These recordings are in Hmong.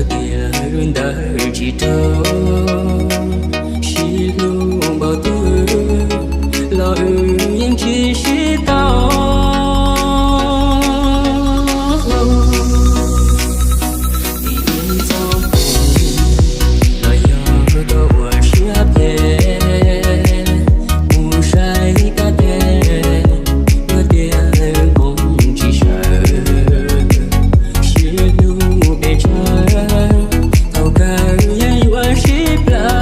Tiag ntawd tsis raug, sib hlub npaum twg los wb yeej tsis sib tau. Vim txoj hmoo los yog koj ua siab phem, mus saib kab teg, luag tias nkoos tsis sawv, sib hlub pes tsawg, thaum kawg yeej yuav sib plawv.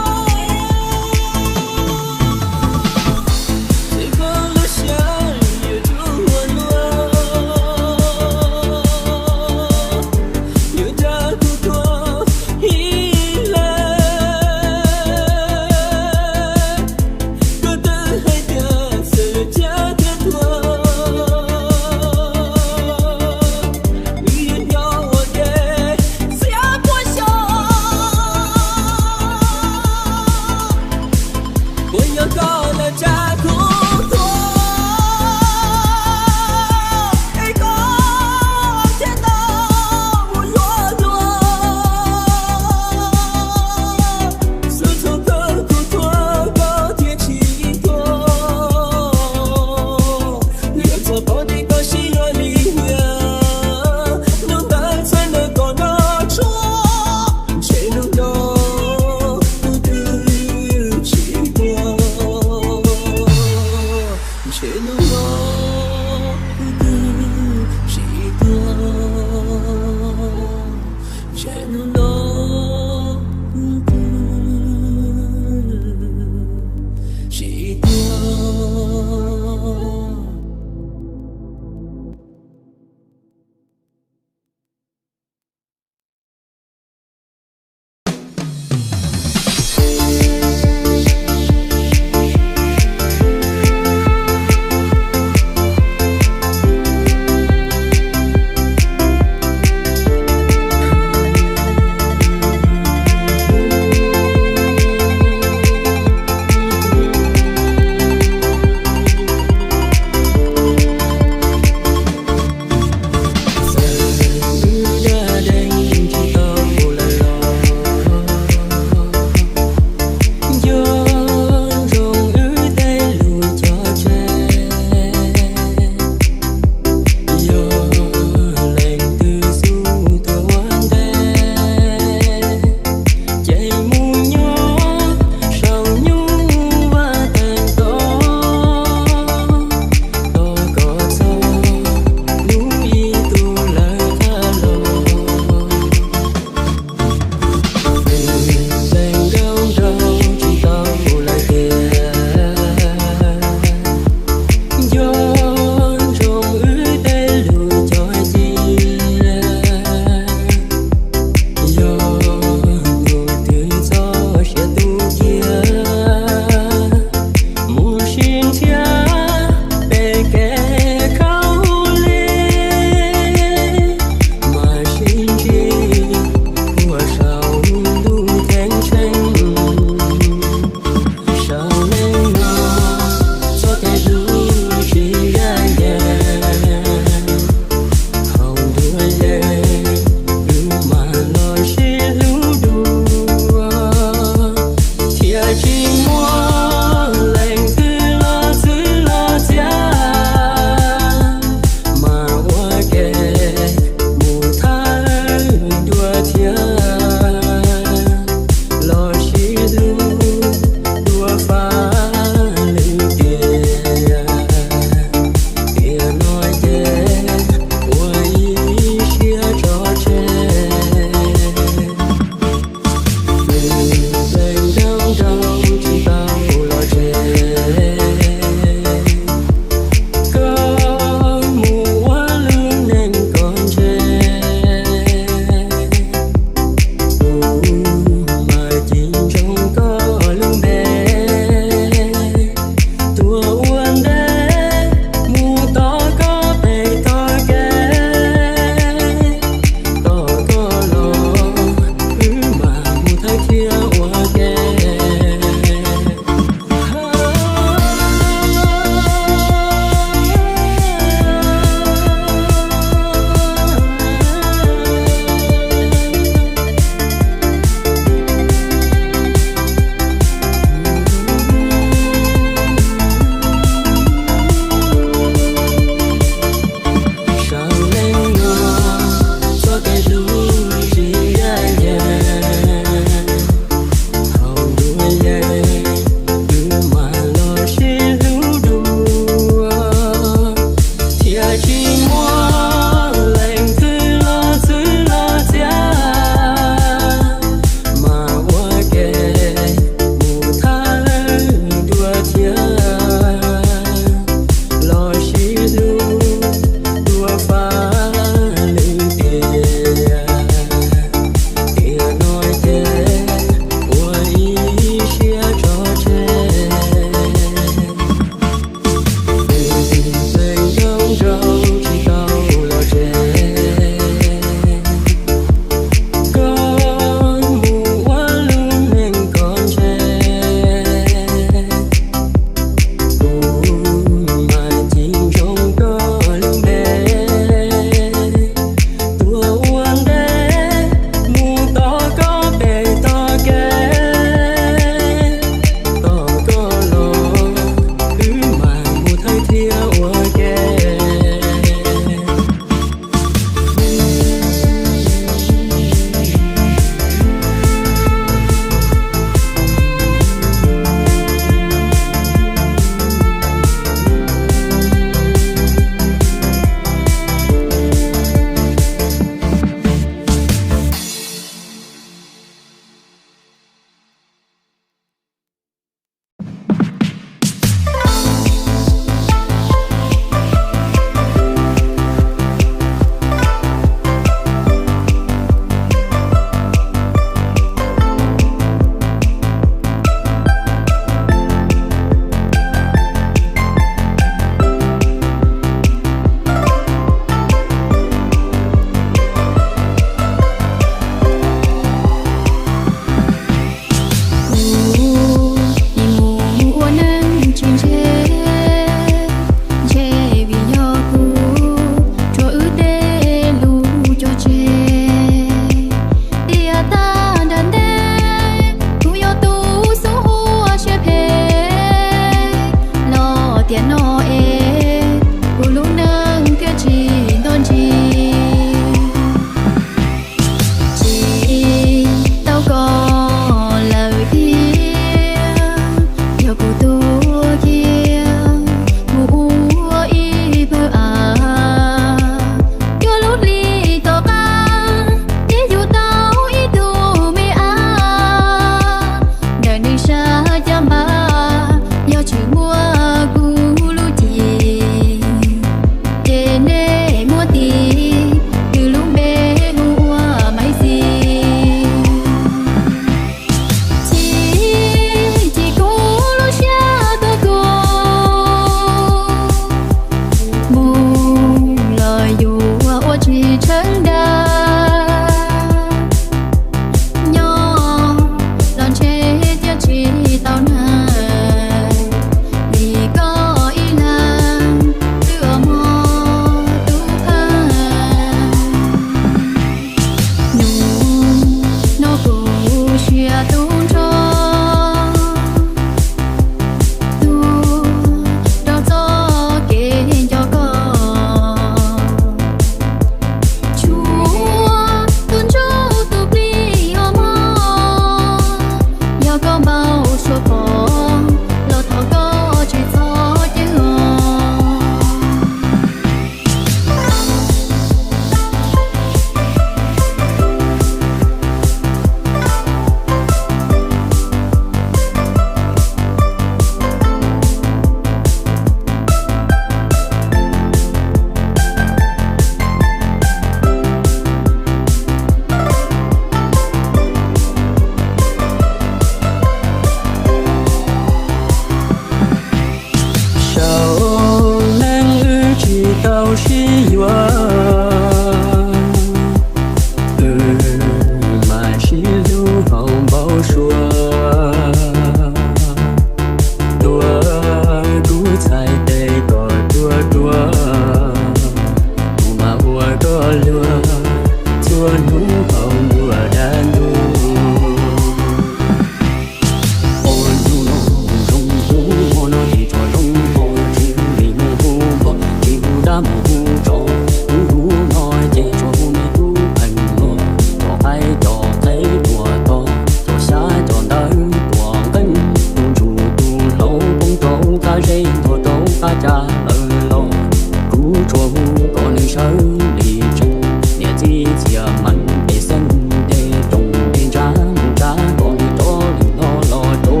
Kawg li tseeb niam txiv txias mas pes xeeb nte roos nte ntsab mus ntsab kom li rov li hlo los rau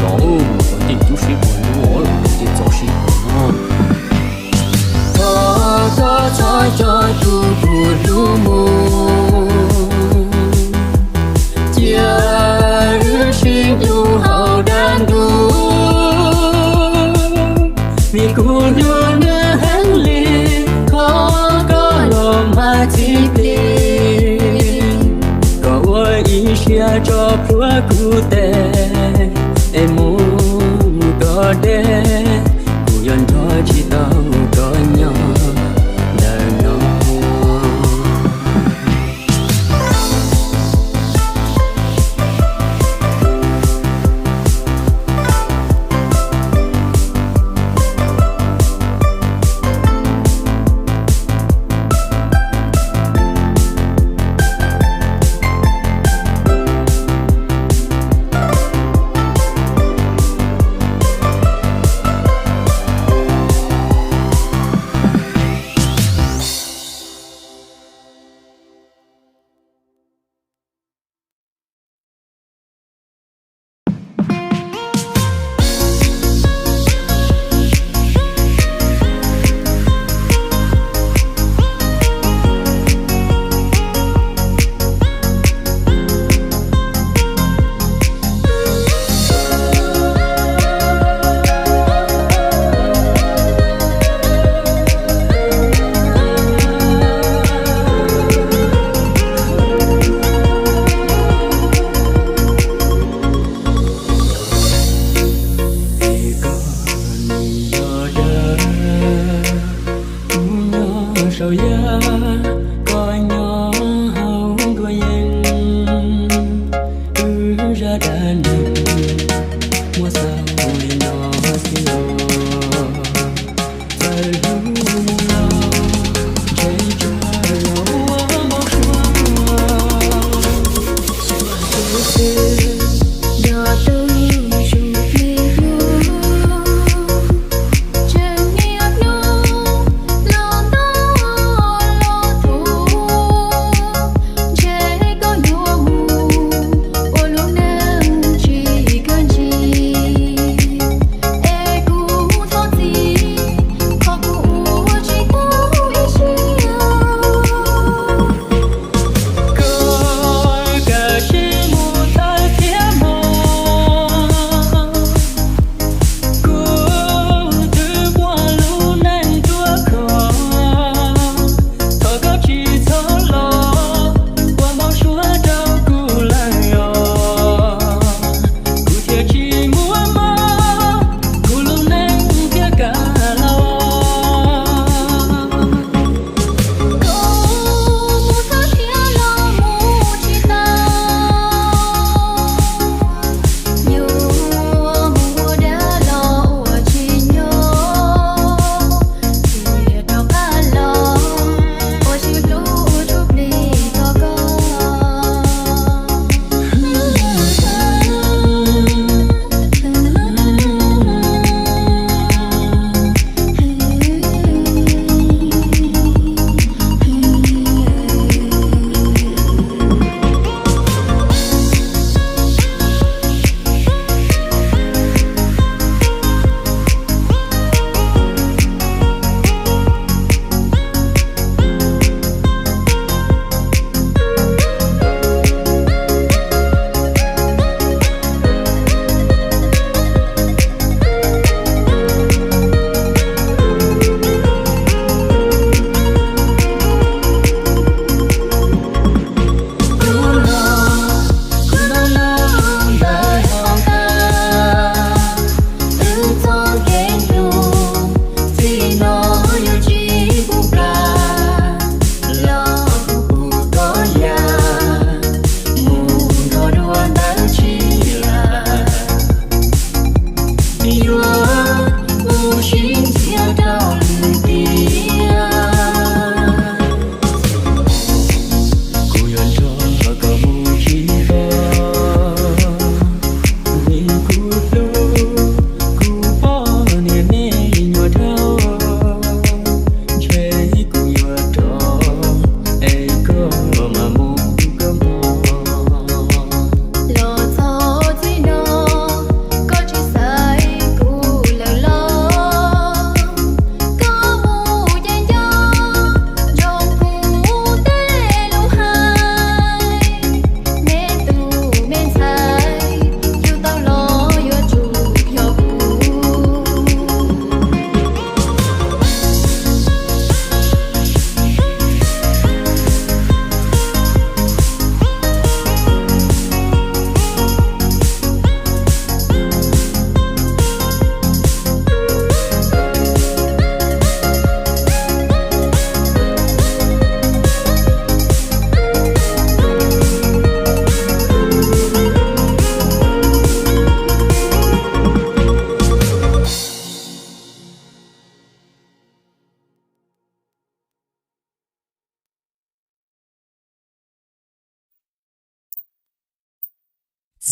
los mus kom tej cub sib puag hnub los rau tej txov sib puag hnub. Thov koj txhob coj tus kuv hlub mus, cia wb sib hlub hauv dab ntub. Vim kuv hlub nws heev li, thov koj los mas txib plig, kom ua ib siab tso plhuav kuv tes es mus kom deb. Kuv yuav nrog tsis tau koj nyob ntawm no. Es koj nws yog dab, kuv nyob saum yaj, koj nyob hauv nruab yeeb. Wb zaj dab neeg muab xaus li no xwb os. Txawm hlub mus los ntshe tsuas los ua npau suav. Xyuam xim xwb yog tus tswv me hlub, tseem niaj hnub los nto los thuv, ntshe koj yuav mus ua lub neej tsis kawg ntsis. Es kuv thov txim qhov kuv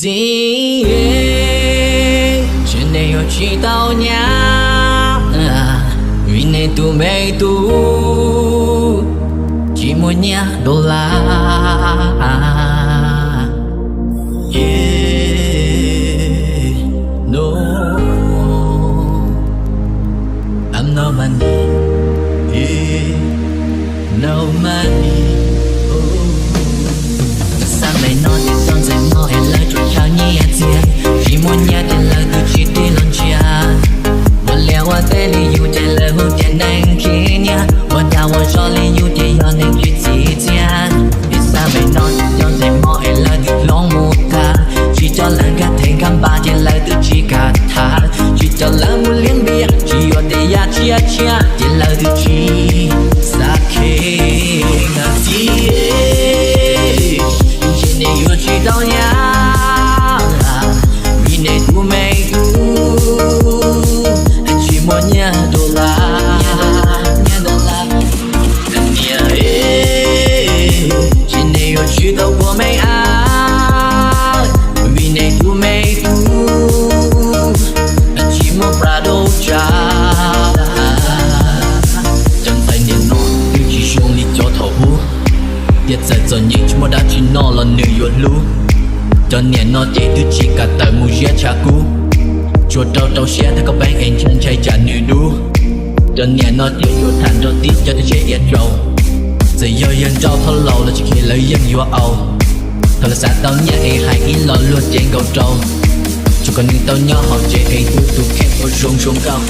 Txiv, ntshe nej yuav tsis tau nyab, vim nej tus me tub tsis muaj nyiaj dollar. Yeah, no, I'm no money, yeah, no money. Xab maim no ces txog ntxhais hmo es lawv tsuas ntshaw nyiaj txiag, tsis muaj nyiaj ces lawv twb tsis tig los ntsia. Ua liaj ua teb li yus ces lawv hu tias neeg khib nyiaj, ua dag ua zog li yus ces yog neeg tsis txi txiaj. Es xab maim no ces txog ntxhais hmo es lawv twb hloov mus tag, tsis coj lawv nkag thev nkag npas ces lawv twb tsis kam tham, tsis coj lawv mus liab npias, tsis yuav tej yam tshiab tshiab ces lawv twb tsis xav kheev. Txiv, ntshe nej yuav tsis tau nyab, vim nej tus me tub tsis muaj nyiaj dollar. Niam, ntshe nej yuav tsis tau ua me ab, vim nej tus me tub tsis muaj Prado tsa. Cov ntxhais niam no twb tsis zoo li cov thaum ub, tiam txawm txom nyem tsis muaj dab tsi noj los nws yuav hlub. Cov niam no ces twb tsis kam tawm mus ziab tshav kub, tsuas rau rau siab tag koj peeb es ntshai ntshai tsam nws dub. Cov niam no ces yuav tham nrog tib co tej tsheb iav tsaus, txawm yog yawg nrauj thoj laus los tsis khiav lawv yeej yuav au. Thaum lawv xav tau nyiaj es hais ib lo luag cev nkaus rau, tsuas kom nws tau nyob hauv tsev es tu tus kheej ua zoo zoo nkauj.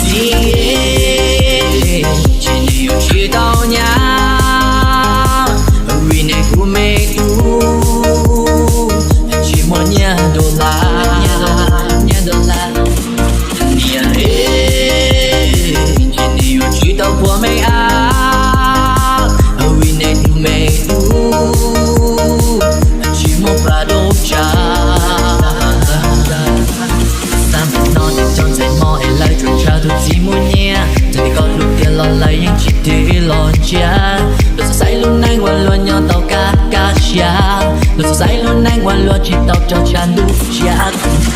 Txiv, ntshe nej yuav tsis tau nyab, vim nej tus me tub tsis muaj nyiaj dollar. Niam, ntshe nej yuav tsis tau ua me ab, vim nej tus me tub tsis muaj Prado tsa. Xab maim no ces txog ntxhais hmo es lawv tsuas ntshaw tus txiv muaj nyiaj, txawm tias koj hlub tiag los lawv yeej tsis tig los ntsia. Luag txhua xaiv lub neej uas luag nyob tau kaj kaj siab, luag txhua xaiv lub neej uas luag tsis tau raug tshav ntuj tsiab.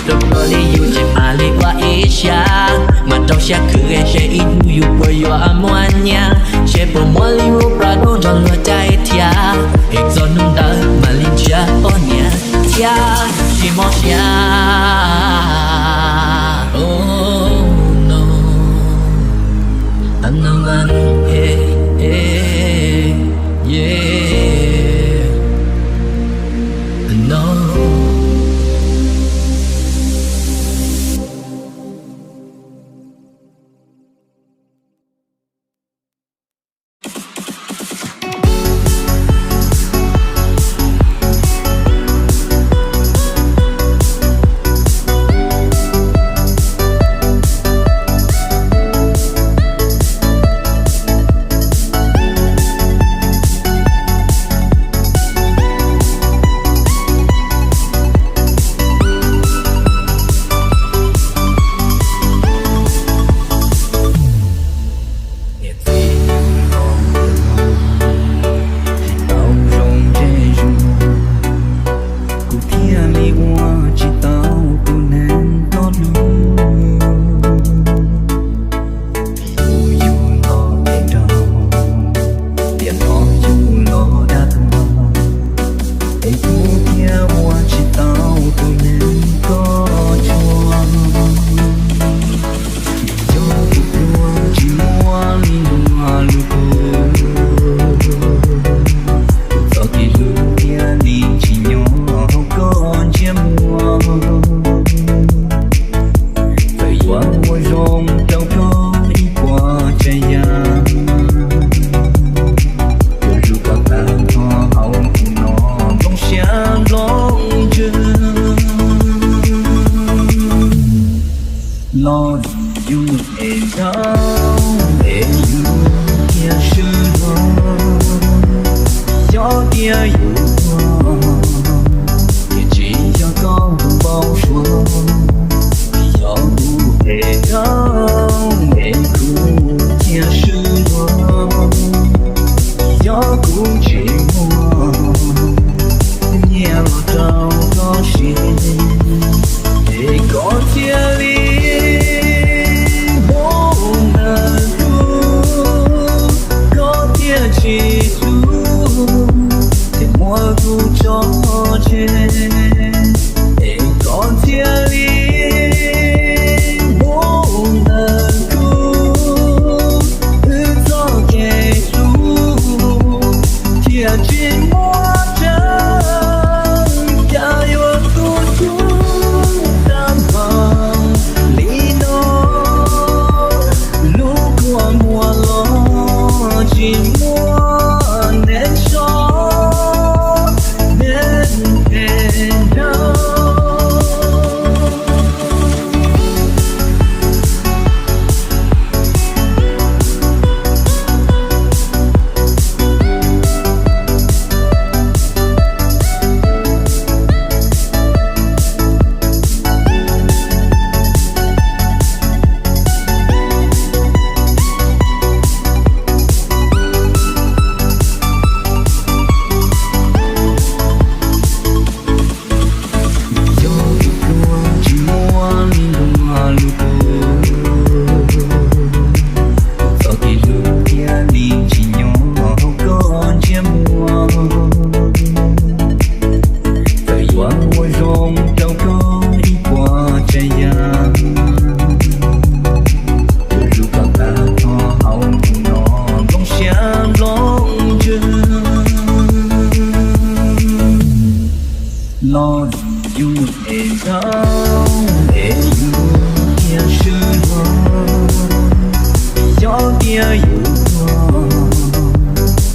Luag ua li yus ces mam li ua ib siab, mas rau siab khwv es seb ib hnub yus puas yuav muaj nyiaj, seb puas muaj li ub Prado nrog luag caij thiab. Es txog hnub ntawd mam li nrhiav poj niam thiab tsis mob siab. Oh no, I'm no money, yeah, yeah, yeah. No. thiab yus tuag, ces tsis yog koj tus npau suav, yog kuv phem dhau es kuv thiaj swb luag, yog kuv tsis muaj nyiaj los rau koj siv, es koj thiaj li mus ntawm kuv, koj thiaj tsis hlub, thiaj muab kuv tso tseg, es koj thiaj li mus ntawm kuv, wb txoj kev hlub thiaj tsis muaj tseeb, cas yuav tu siab tag npaum li no, lub kua muag los tsis muaj neeg so, neeg phem dhau. Yog kuv tuag tsis muaj neeg ntuas lus tus, txoj kev hlub thiaj li tsis nyob hauv koj ntsej muag. Txawm yuav ua zoo rau koj ib puas tsav yam, tus hlub koj tag nrho hauv ntuj no nplooj siab nplooj ntsws. Los yus phem dhau es yus thiaj swb luag, yog tias yus tuag,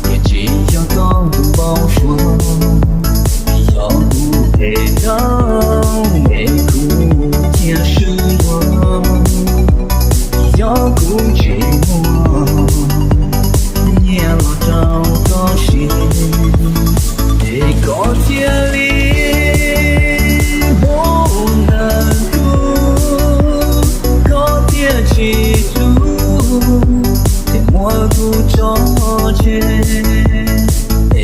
ces tsis yog koj tus npau suav, yog kuv phem dhau es kuv thiaj swb luag, yog kuv tsis muaj nyiaj los rau koj siv, es koj thiaj li mus ntawm kuv, koj thiaj tsis hlub, thiaj muab kuv tso tseg,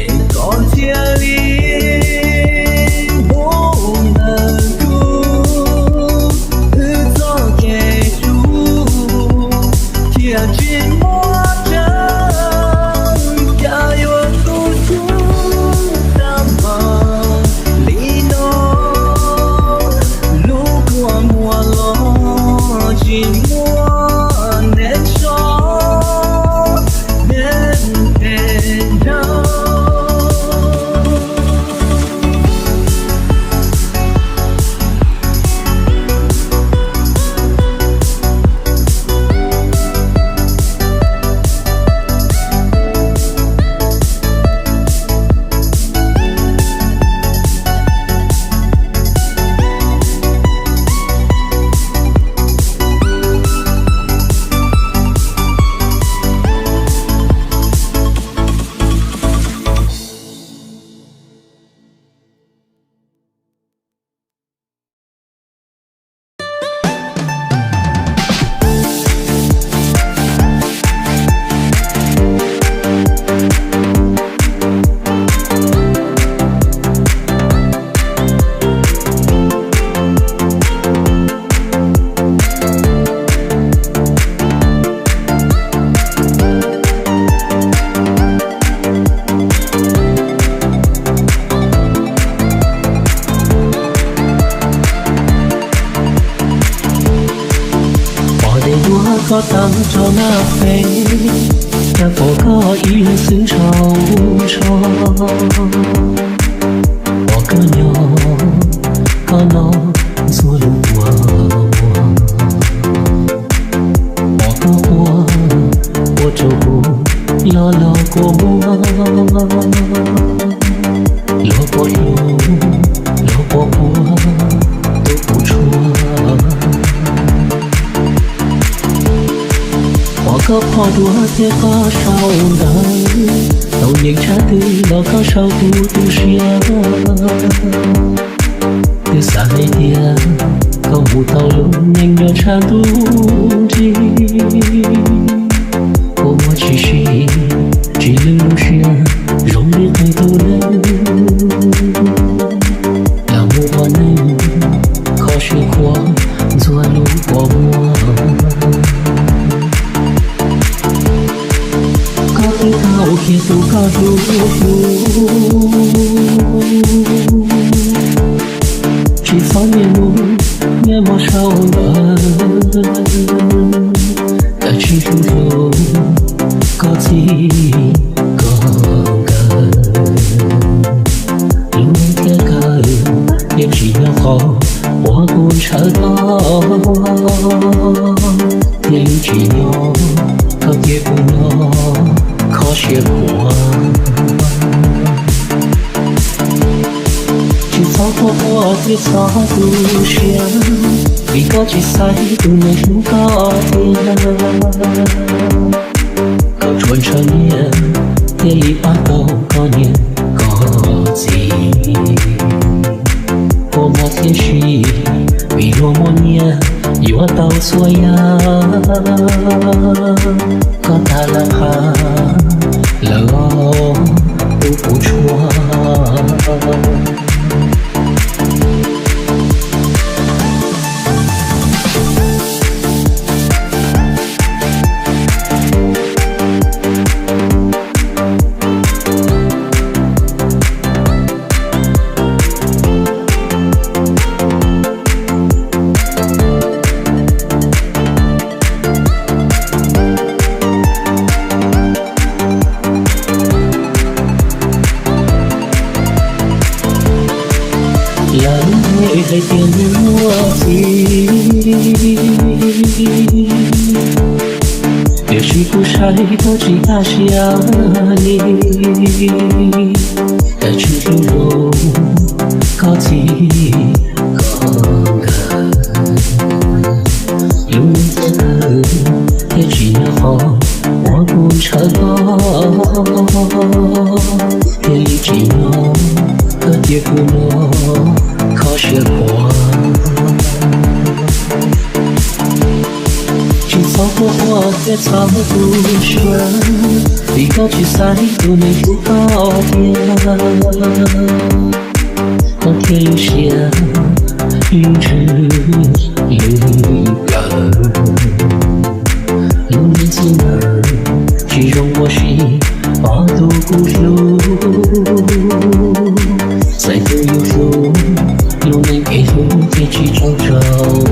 es koj thiaj li mus ntawm kuv, wb txoj kev hlub thiaj tsis muaj tseeb, cas yuav tu siab tag npaum li no, lub kua muag los tsis muaj neeg so, neeg phem dhau. Pom dej duab koj tawm rau naj pem, cas pom koj ib leeg xwb ntshaus ntsho. Pom koj nyob, koj no ntxuav lub kua muag. Pom koj quaj, quaj rau kuv, los los kua muag. Los pom hlub, los pom quaj, tus kuv tshuaj. Pom koj phom duav thiab koj sau ntawv, tau Yeej tshaj twg los koj sau kuv tu siab. Twb xav hais tias koj mus tau lub neej nyob tshaj ntuj nrig, kua muag tsis sib, tsis lwj lub siab zoo li qee tus neeg. Los mus ua neej kho siab qhuav ntxuag lub kua muag. Koj twb tau ua kiag tus koj hlub hlub, tsis txhob niaj hnub niaj hmo sau ntawv, koj tsis hlub hlub koj txij koj nkawm. Lub neej thiaj kawg thiaj tsis nyob qhov uas kuv ntshaw tau, thiaj li tsis nyob koj thiab kuv nyob kho siab khuav. Tsis txhob quaj quaj thiab txhob tu siab, vim koj tsis xaiv tus neeg hlub koj tiag. Koj tsuas ntshaw nyiaj thiaj li pab tau koj niam koj txiv. Kua muag thiaj sib, vim luag muaj nyiaj yuav tau txhua yam. Koj tag lawm qhov lawm os, tus puas tshua. Lawv hais tias neeg muaj txiv, tiam sis kuv saib koj tsis kaj siab li. Koj tsis hlub hlub koj txij koj nkawm, lub neej thiaj tawg thiaj tsis nyob qhov uas kuv ntshaw tau, thiaj li tsis nyob koj thiab kuv nyob kho siab khuav. Tsis txhob quaj quaj thiab txhob tu siab, vim koj tsis xaiv tus neeg hlub koj tiag. Koj thiaj lub siab lub ntsws lub plawv, lub neej txij nkawm tsis zoo ua si, pom tus kuv hlub, txawm tus yus hlub, lub neej kev hlub thiaj tsis tsaug zog.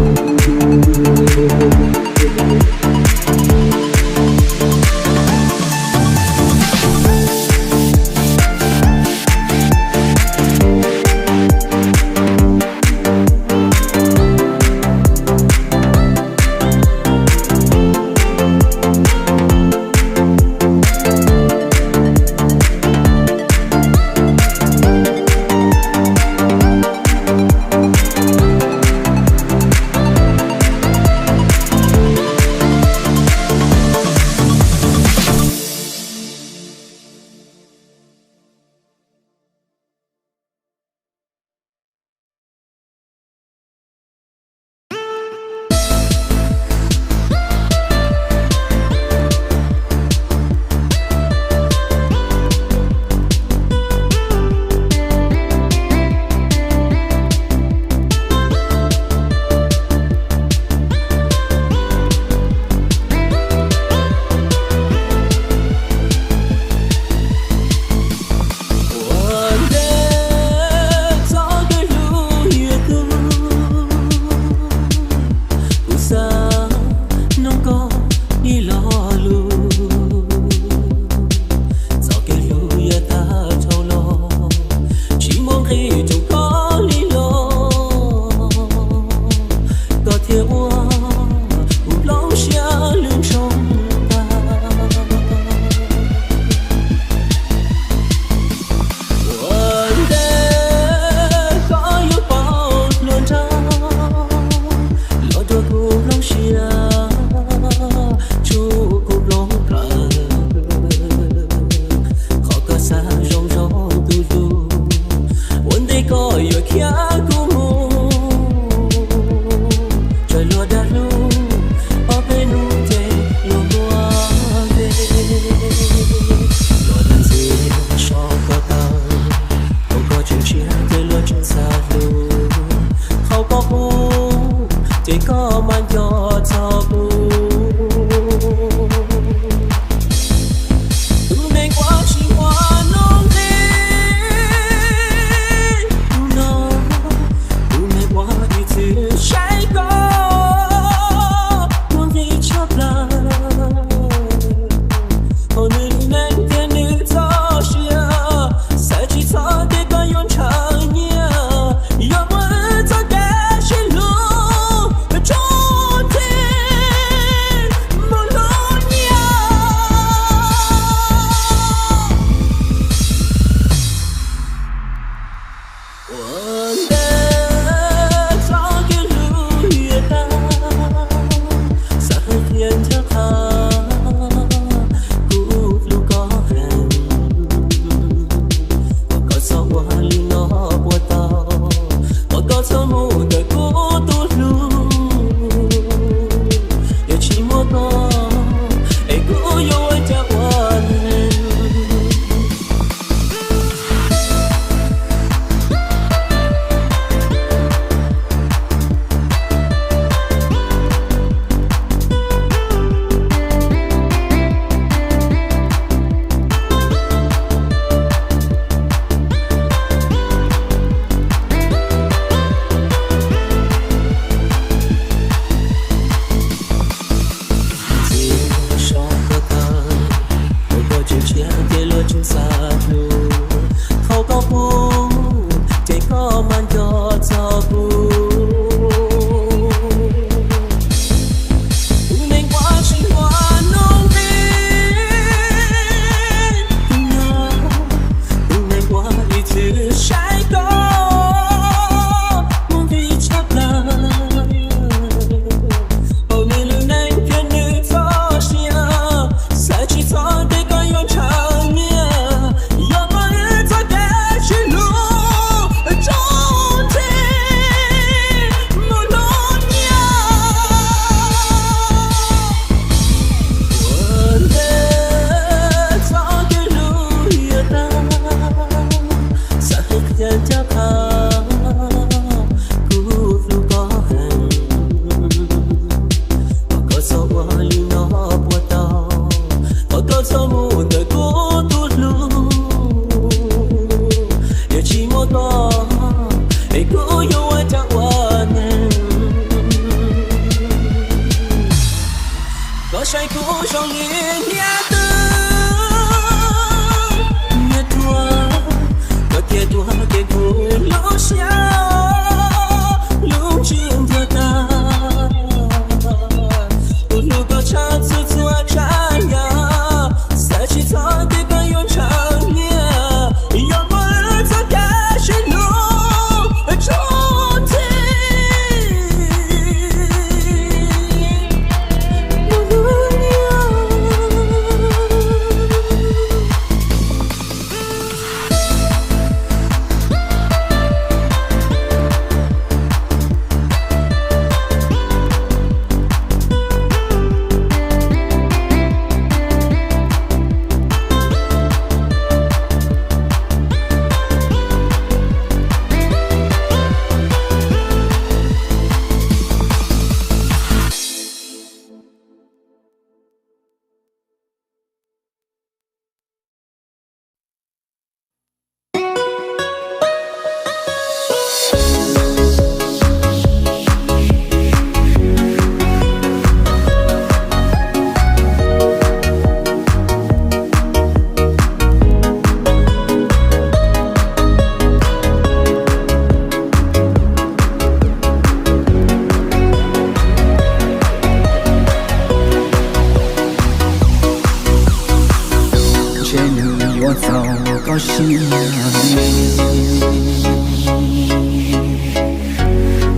koj siab ntev.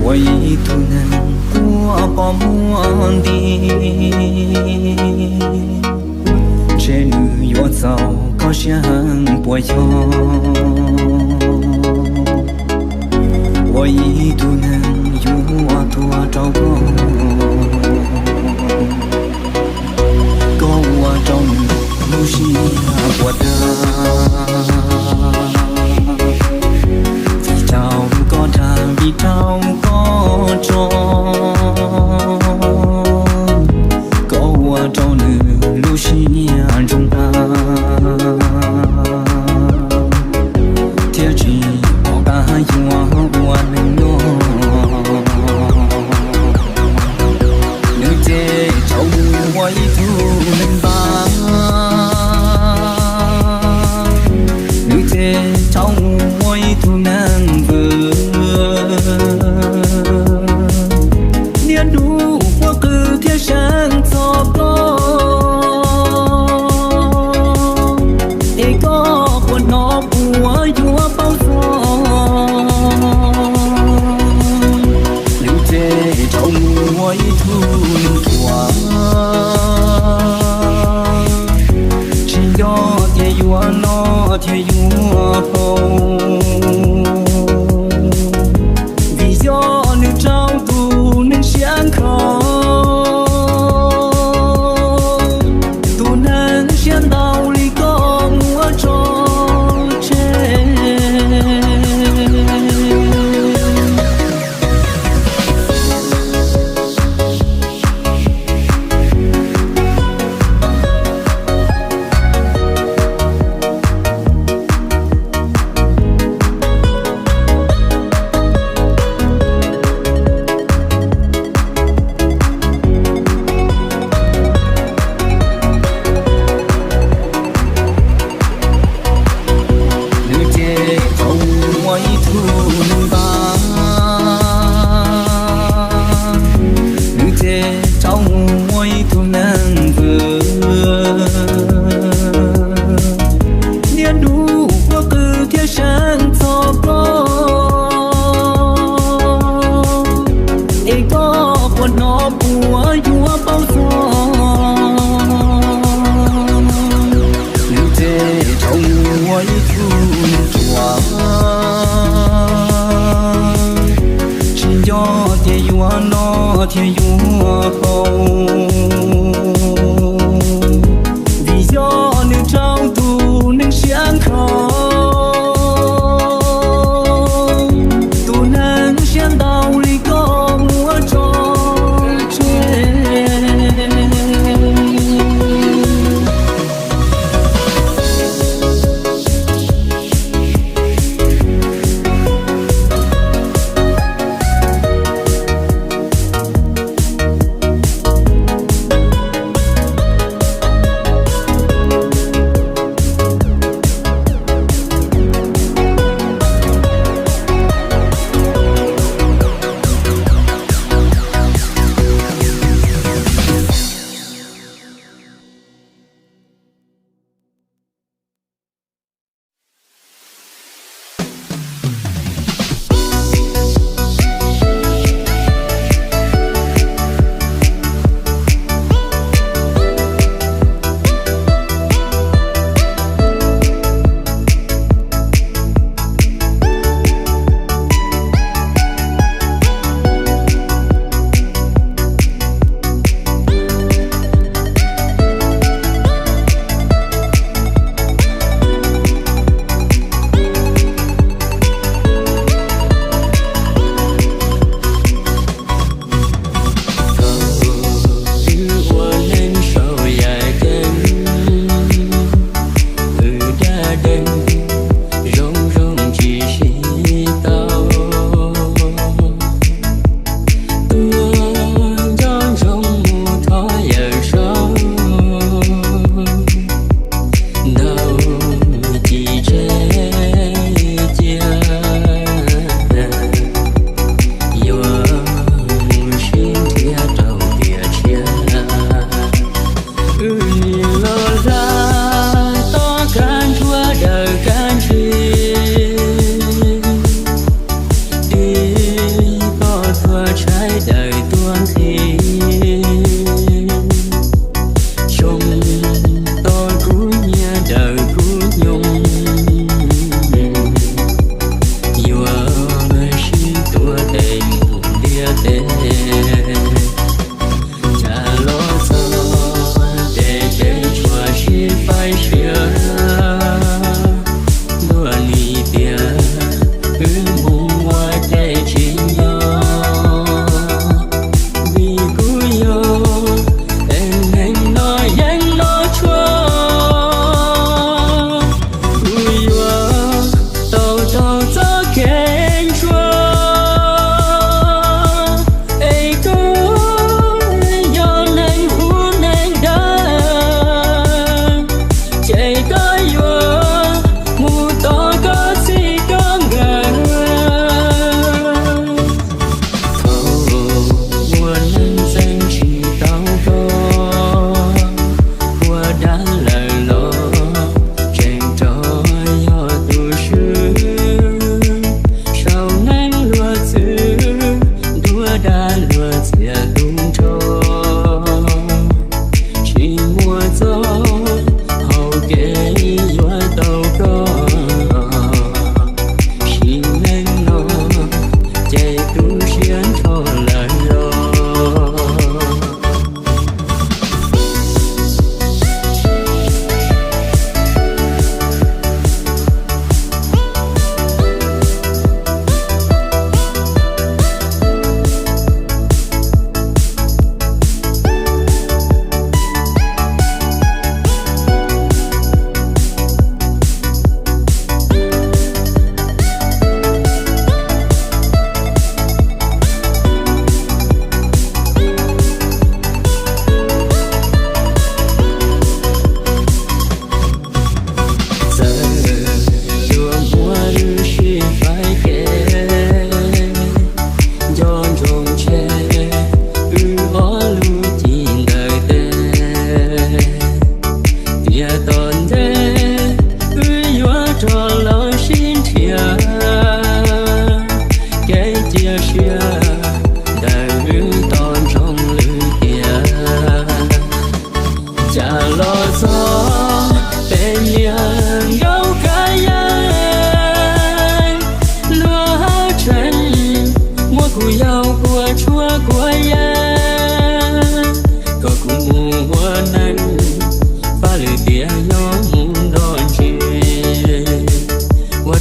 Ua ib tug neeg quaj pom muaj nti, ntshe nws yuav txaus koj siab heev puas yog? Ua ib tug neeg yuav tuag rau koj, koj ua rau nws lub siab puas tag. Vim caum koj dag, vim rau koj tso, koj ua rau nws lub siab ntsoog tag, thiaj tsis pom qab yuav ua neeg nyob. Nws ces tau mus ua ib tug neeg npab, nws ces tau mus ua ib tug neeg vwm. Niaj hnub quaj qw thiab seev txog koj, es koj puas hnov puas yuav paub txog? Nws ces tau mus ua ib tug neeg ruam, tsis nco tias yuav noj thiab yuav haus, vim yog nws raug tus neeg siab nkhaus, tus neeg siab ntau li koj muab tso tseg. Nws ces tau mus ua ib tug neeg npab, nws ces tau mus ua ib tug neeg vwm. Niaj hnub quaj qw thiab seev txog koj, es koj puas hnov puas yuav paub txog? Nws ces tau mus ua ib tug neeg ruam, tsis nco tias yuav noj thiab yuav haus, vim yog nws raug tus neeg siab nkhaus,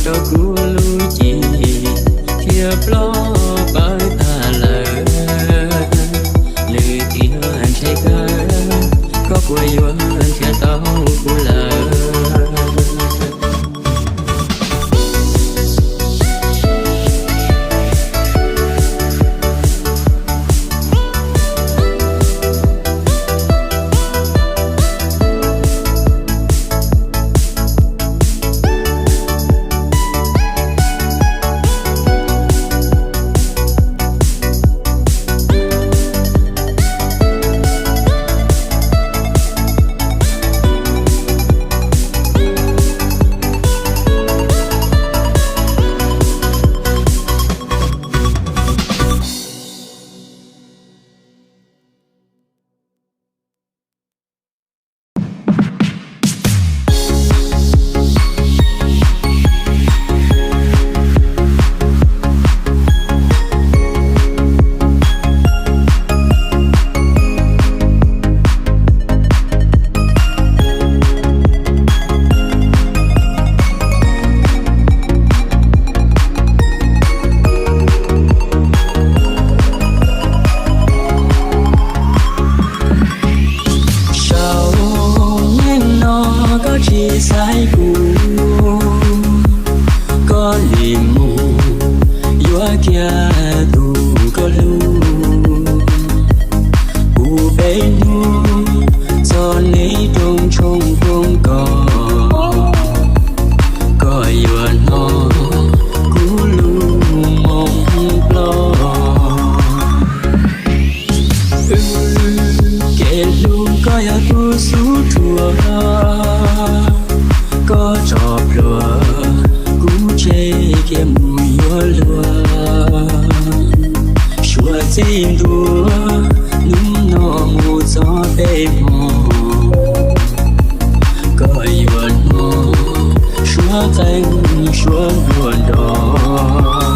rau kuv lub cev thiaj ploj pawv tag lawm. Nws tias ntshe kawg koj puas yuav nrhiav tau kuv lawm. Saum neej no koj tsis xaiv kuv, koj lim mus yuav kiag tus koj hlub. Kuv peb hnub txog neb rooj tshoob koob kos, koj yuav hnov kuv lub moo ploj. Wb kev hlub koj yog tus xub thuav, koj tso plhuav kuv tseg kiag mus yuav luag. Suav txij ntua hnub no mus txog peb hmo, koj yuav hnov suav qeej suav npluag nrov.